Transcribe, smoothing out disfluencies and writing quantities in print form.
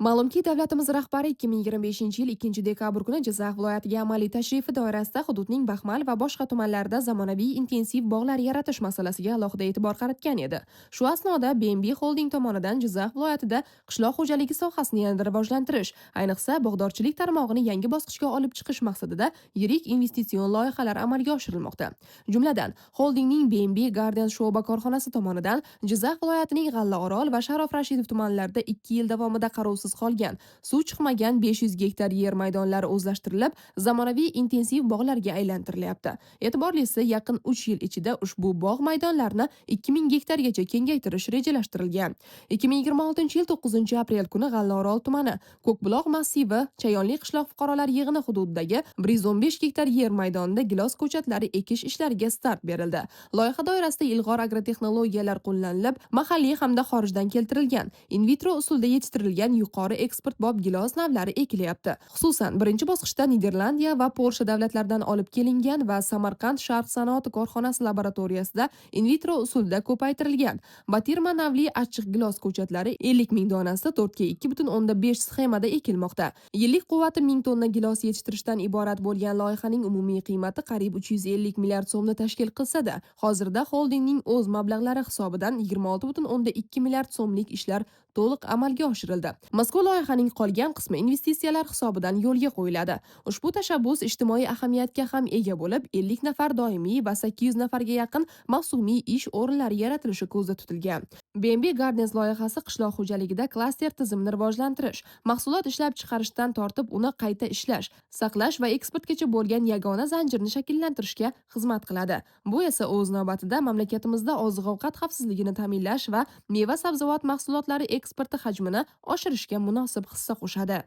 Ma'lumki, davlatimiz rahbari 2025-yil 2 dekabr kuni Jizzax viloyatiga amaliy tashrifi doirasida hududning Baxmal va boshqa tumanlarida zamonaviy intensiv bog'lar yaratish masalasiga alohida e'tibor qaratgan edi. Shu asnoda BMB Holding tomonidan Jizzax viloyatida qishloq xo'jaligi sohasini yanada rivojlantirish, ayniqsa bog'dorchilik tarmog'ini yangi bosqichga olib chiqish maqsadida yirik investitsion loyihalar amalga oshirilmoqda. Jumladan, holdingning BMB Gardens sho'ba korxonasi tomonidan Jizzax viloyatining G'allaorol va Sharof Rashidov tumanlarida 2 yil davomida qarovsiz qolgan, suv chiqmagan 500 gektar yer maydonlari o'zlashtirilib, zamonaviy intensiv bog'larga aylantirilyapti. E'tiborlisi, yaqin 3 yil ichida ushbu bog' maydonlarini 2000 gektargacha kengaytirish rejalashtirilgan. 2026-yil 9 aprel kuni G'allaorol tumani Ko'kbuloq massivi Chayonli qishloq fuqarolar yig'ini hududidagi 115 gektar yer maydonida gilos ko'chatlari ekish ishlariga start berildi. Loyiha doirasida ilg'or agrotexnologiyalar qo'llanilib, mahalliy hamda xorijdan keltirilgan, in vitro usulda yetishtirilgan yuqori eksportbop gilos navlari ekilyapti. Xususan, birinchi bosqichda Niderlandiya va Polsha davlatlaridan olib kelingan va Samarqand Sharq sanoati korxonasi laboratoriyasida in vitro usulda ko'paytirilgan Batirma navli achchiq gilos ko'chatlari 50 ming donasi 4 ga 2,5 sxemada ekilmoqda. Yillik quvvati 1000 tonna gilos yetishtirishdan iborat bo'lgan loyihaning umumiy qiymati qariyb 350 milliard so'mni tashkil qilsa-da, hozirda holdingning o'z mablag'lari hisobidan 26,2 milliard so'mlik ishlar to'liq amalga oshirildi. Mazkur loyihaning qolgan qismi investitsiyalar hisobidan yo'lga qo'yiladi. Ushbu tashabbus ijtimoiy ahamiyatga ham ega bo'lib, 50 nafar doimiy va 800 nafarga yaqin mavsumiy ish o'rinlari yaratilishi ko'zda tutilgan. BMB Gardens loyihasi qishloq xo'jaligida klaster tizimini rivojlantirish, mahsulot ishlab chiqarishdan tortib uni qayta ishlash, saqlash va eksportgacha bo'lgan yagona zanjirni shakllantirishga xizmat qiladi. Bu esa o'z navbatida mamlakatimizda oziq-ovqat xavfsizligini ta'minlash va meva-sabzavot mahsulotlari eksporti hajmini oshirishga munosib hissa qo'shadi.